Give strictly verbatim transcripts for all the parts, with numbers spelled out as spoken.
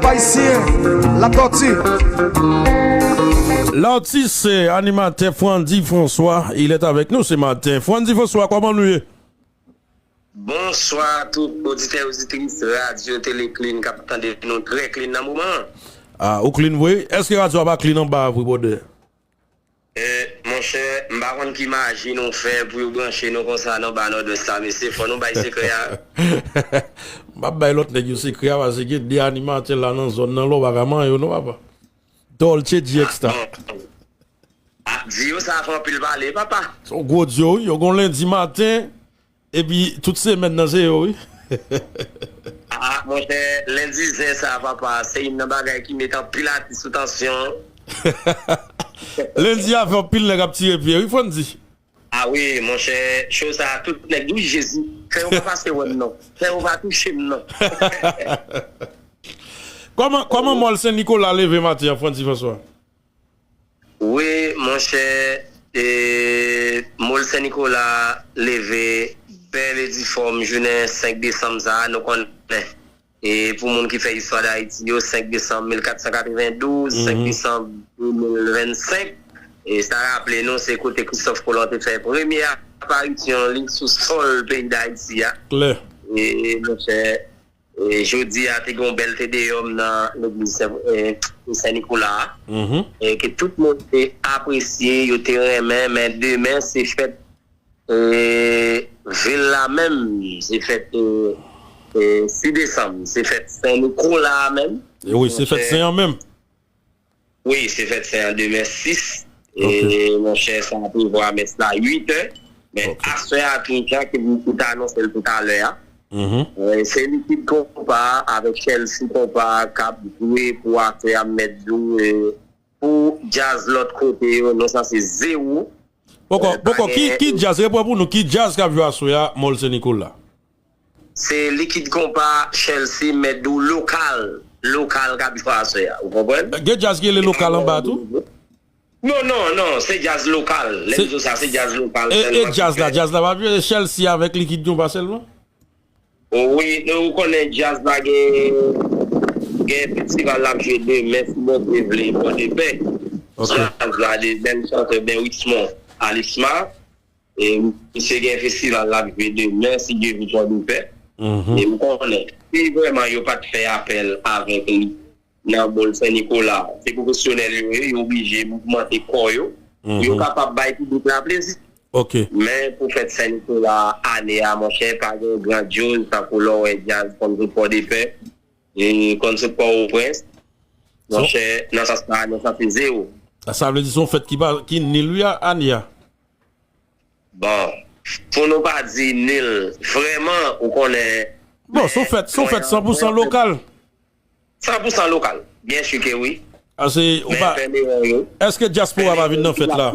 Ayisyen, Latòti. L'artiste, animatè Frandy François, il est avec nous ce matin. Frandy François, kòman nou ye? Bonswa tout oditè oditris radyo tele clean k ap tande nou trè clean nan moman an. Ah, ou clean vre? Èske radyo a pa clean anba a vre, brother? Eh, monchè, m pa konn ki maji nou fè pou yo branche nou konsa nan ba Nòdwès la, mesye, fò nou bay sekrè a. M ap bay lòt nèg yo sekrè a, paske gen de animatè la nan zòn nan la, ou pa ka manyen yo non, papa. Dolce di Extra. Ah, di yo sa fè anpil pale, papa. Se yon gwo dyo, wi. Yo gon lendi maten, epi tout semèn nan se yo, wi. Ah, monchè, lendi zen sa, papa, se youn nan bagay ki met anpil atis sou tansyon. Lendi a fè anpil nèg ap tire pye, wi, Frandy. Ah wi, monchè, cho sa, tout nèg, wi, Jezi, fè yo pa pase wè m non. Fè yo pa touche m non. Kòman, kòman Mòl Sen Nikola leve maten an, Frandy François? Wi, monchè, e, Mòl Sen Nikola leve bèl e difòm jounen senk desanm sa a, nou konnen. E pou moun ki fè istwa Dayiti yo, senk desanm mil kat san katrevendouz, senk desanm de mil vennsenk, e sa raple nou, se kote Kristòf Kolon te fè premye aparisyon li sou sòl peyi Dayiti a. Klè. E, monchè, e, jodi a, te gen yon bèl tedeyòm nan legliz Sen, e, Sen Nikola a, Mhm. e ke tout moun te apresye, yo te renmen, men demen, se fèt e, vil la menm, se fèt e, e, sis desanm, se fèt Sen Nikola a menm. E wi, se fèt sen an menm. Wi, se fèt sen an demen sis. E, Ok. Monchè, sa a prevwa mès la uit è. Men Ok. Aswè a, tou jan ke m te anonse l toutalè a, Mhm. e, se Likid Konpa avèk Chelsea Konpa k ap jwe pou aswè a, m mèt di w, e, pou djaz lòt kote yo, nou sanse zewo. Poko, Eh, pa poko, ki, gen- ki djaz, repran pou nou, ki djaz k ap jwe aswè a, Mòl Sen Nikola? Se Likid Konpa, Chelsea, mèt di w lokal. Lokal k ap jwe aswè a. Ou konprann? Gen djaz ki rele lokal anba tou? Non, non, non, se djaz lokal. Lè m di w sa, se djaz lokal. E, e djaz la, djaz la pa jwe Chelsea avèk Likid Konpa sèlman? Wi, nou konnen djaz la gen, gen festival l ap jwe demen, si Bondye vle, Pòdepè. Ok. Djaz la, de bèl chantè Ben Richmond, Alisma. E misye gen festival l ap jwe demen, si Dye vle, Pòdepè. Mhm. E m konnen, si vrèman yo pa t fè apèl avèk li nan Mòl Sen Nikola, se pwofesyonèl yo ye, yo oblije mouvmante kò yo. Pou yo kapab bay piblik la plezi. Ok. Men pou fèt Sen Nikola ane a, monchè, pa gen grandyoz tankou lè w wè djaz konn sot Pòdepè, e konn sot Pòtoprens. Monchè, nan sans sa, nan sans se zewo. Sa vle di se yon fèt ki pa, ki nil, wi, a, ane a. Bon, pou nou pa di nil, vrèman, ou konnen. Bon, se yon fèt, se yon fèt san pou san lokal. San pou san lokal, byen si ke wi. Ase, ou pa, èske dyaspora pa vin nan fèt la?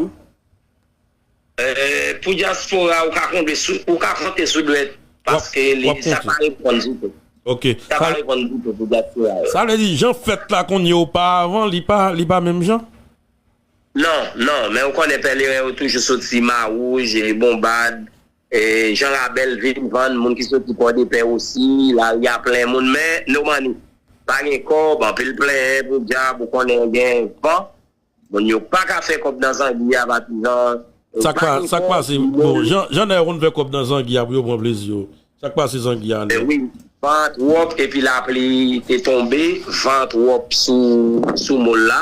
Eh, pou dyaspora, ou ka konte sou, ou ka konte sou dwèt, paske li, sa pa reponn ditou. Ok. Sa pa reponn ditou pou dyaspora yo. Sa vle di, jan fèt la konn ye oparavan, li pa, li pa menm jan? Non, non, men ou konnen pèleren yo toujou soti Mawouj, e Bonbad, e Jan Rabèl, Vin Vann, moun ki soti Pòdepè osi, lari a plen moun, men no money. Pa gen kòb, anpil plenyen pou dyab, ou konnen gen van. Moun yo pa ka fè kòb nan zangi a, patizan. Sa k pa, sa k pase, bon, jan, jan nèg yo konn fè kòb nan zangi a pou yo pran plezi yo. Sa k pase zangi a, nèg? Wi, van twòp, epi lapli te tonbe, van twòp sou, sou mòl la.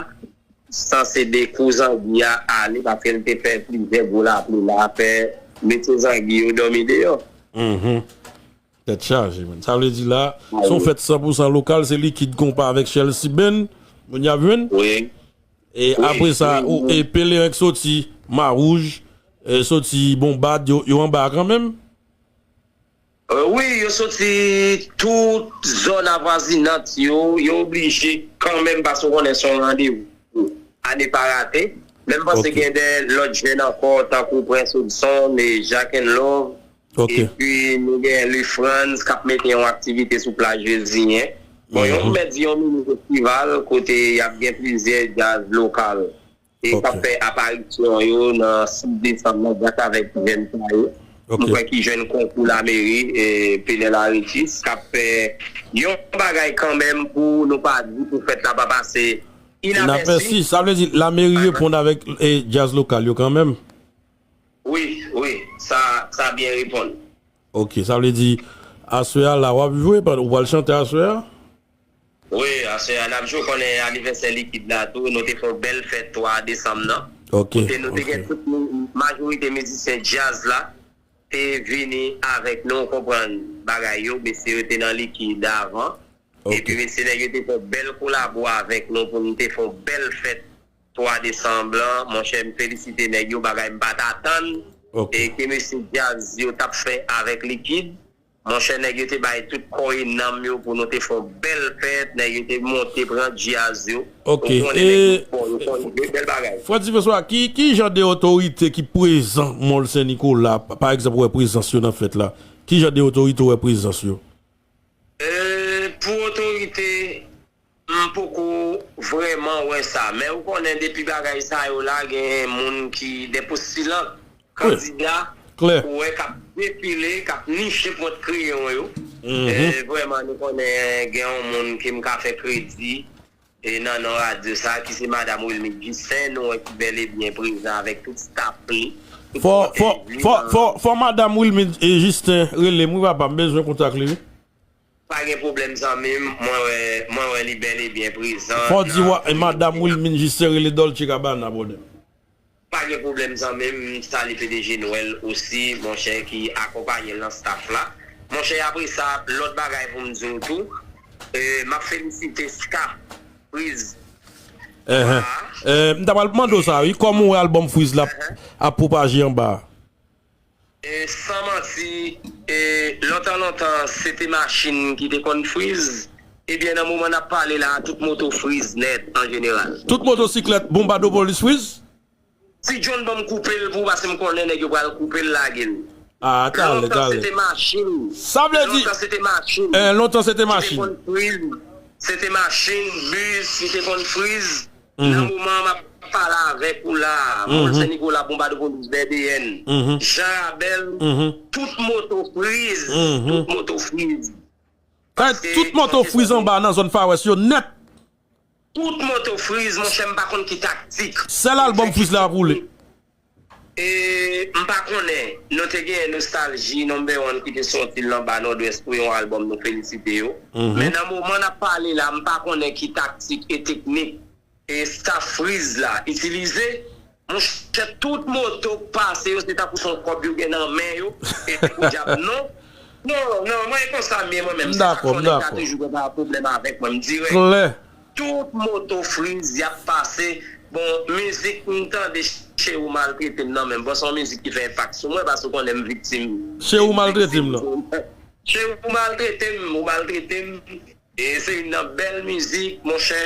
Sanse de kou zangi a ale, paske l te fè plizyè gwo lapli la, fè mesye zangi yo dòmi deyò. Mhm. Tèt chaje, man. Sa vle di la, se yon fèt san pou san lokal, se Likid Konpa avèk Chelsea Band, moun y ap jwenn. Wi. E apre sa, ou, e pelerin k soti Mawouj, e soti Bonbad, yo, yo anba a kanmenm? Euh, wi, yo soti tout zòn avwazinant yo, yo oblije kanmenm, paske w konnen se yon randevou a ne pa rate. Men m panse gen de lòt jèn ankò, tankou Prince Hudson e Jack and Love. Epi nou gen Lifrans k ap mete yon aktivite sou plaj Vezinyen. Bon, yon, m mèt di yon mini festival kote y ap gen plizyè djaz lokal e k ap fè aparisyon yo nan sis desanm nan gras avèk jèn sa yo. Ok. M kwè ki jwenn konkou lameri, e, Penel Aritis, k ap fè yon bagay kanmenm pou nou pa di pou fèt la pa pase inapèsi. Inapèsi, sa vle di lameri reponn avèk, e, djaz lokal yo kanmenm? Wi, wi, sa, sa byen reponn. Ok, sa vle di, aswè a la w ap jwe, pandan ou pral chante aswè a? Wi, aswè a n ap jwe, konnen anivèsè Likid la tou, nou te fè yon bèl fèt twa desanm nan. Ok, kote nou te gen tout mi-, majorite mizisyen djaz la, te vini avèk nou, w konprann bagay yo, mesye yo te nan Likid avan. Ok. Epi mesye nèg yo te fè bèl kolabo avèk nou pou nou te fè yon bèl fèt twa desanm lan, monchè, m felisite nèg yo, bagay m pa t atann. Ok. E ke mesye djaz yo t ap fè avèk Likid. Monchè, nèg yo te bay tout kò e nanm yo pou nou te fè yon bèl fèt, nèg yo te monte pran djaz yo. Ok. Ou konnen nèg yo fò, yo fò, yo bèl bagay. Frantz François, ki, ki jan de otorite ki prezan Mòl Sen Nikola, pa egzanp, ou wè prezans yo nan fèt la? Ki jan de otorite ou wè prezans yo? E, pou otorite, m poko vrèman wè sa. Men ou konnen depi bagay sa yo la, gen moun ki, de postilan, kandida, ou wè k ap defile, k ap niche pwent kreyon yo. E, vrèman, nou konnen gen yon moun ke m ka fè kredi, e, nan non radyo sa, ki se Madanm Wilmine Justin, nou wè ki bèl e byen prezan avèk tout staff li, tout kòtèj li. Fò, fò, fò, fò Madanm Wilmine, e, Justin rele m, wi, papa, m bezwen kontak li, wi. Pa gen pwoblèm, zanmi m. Mwen wè, mwen wè li bèl e byen prezan. Fò w di, madanm Wilmine Justin rele Dolce Gabbana, brother. Pa gen pwoblèm, zanmi m. M salye P D G Noël osi, monchè, ki akonpaye l nan staff la. Monchè, apre sa, lòt bagay pou m di w tou, e, m ap felisite staff Freeze. Enhen. E, m ta pral mande w sa, wi. Kòman w wè albòm Freeze la ap pwopaje anba a? E, san manti, e, lontan, lontan, se te machin ki te konn friz. Ebyen, nan moman n ap pale la, tout moto friz nèt, an jeneral. Tout motosiklèt Bonbadopolis friz? Ti John, ban m koupe l pou w, paske m konnen nèg yo pral koupe l, lage l. Ah, talè, talè. Lontan, se te machin. Sa vle di, lontan, se te machin. Eh, lontan, se te machin. Ki te konn friz. Se te machin, bis, ki te konn friz. Nan moman m ap pale avèk ou la, Mòl Sen Nikola, Bonbadopolis, Bèbeyèn, Jan Rabèl, tout moto friz, tout moto friz. Paske tout moto friz anba nan zòn Far West yo nèt. Tout moto friz, monchè, m pa konn ki taktik. Sèl albòm friz la ap woule. E, m pa konnen, nou te genyen Nostalgie number one ki te soti l anba Nòdwès pou yon albòm, nou felisite yo. Men nan moman n ap pale la, m pa konnen ki taktik e teknik e staff Freeze la itilize. Monchè, tout moto k pase yo, se tankou se yon kòb yo gen nan men yo, e podyab non. Non, non, mwen e konsa m ye mwen menm. Se sa k fè w nèg la toujou gen pwoblèm avèk mwen, m dirèk. Tout moto Freeze y ap pase. Bon, mizik m tande Cheri w maltrete m nan menm. Bon, se yon mizik ki fè enpak sou mwen, paske w konnen m viktim. Cheri w maltrete m nan. Cheri w maltrete m, ou maltrete m. E se youn nan bèl mizik, monchè.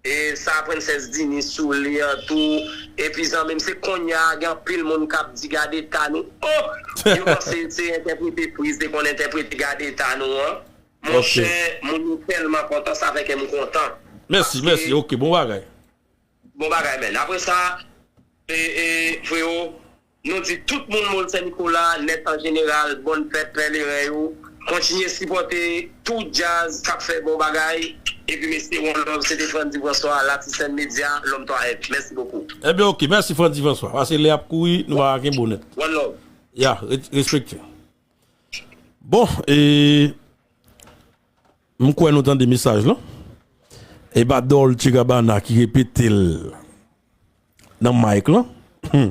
E sa Princess Dini sou li an tou. Epi zanmi m, se kounye a, gen anpil moun k ap di gade eta nou. Oh! Yo panse se entèprete Freeze te konn entèprete gade eta nou an. Monchè, moun yo tèlman kontan, sa fè kè m kontan. Mèsi, mèsi. Ok, bon bagay. Bon bagay, men. Apre sa, e, e, frewo, nou di tout moun Mòl Sen Nikola, nèt an jeneral, bòn fèt, pèleren yo. Kontinye sipòte tout djaz k ap fè bon bagay. Epi mesye, one love, se te Frandy François, Latisèn Media, Lòm twa F. Mèsi bokou. Ebyen, ok, mèsi Frandy François. Paske lè ap kouri, nou pa kenbe w nèt. One love. Ya, re-, respekte. Bon, e, m kwè nou tande mesaj lan. E pa Dolce Gabbana ki repete l nan mic lan. Hmm.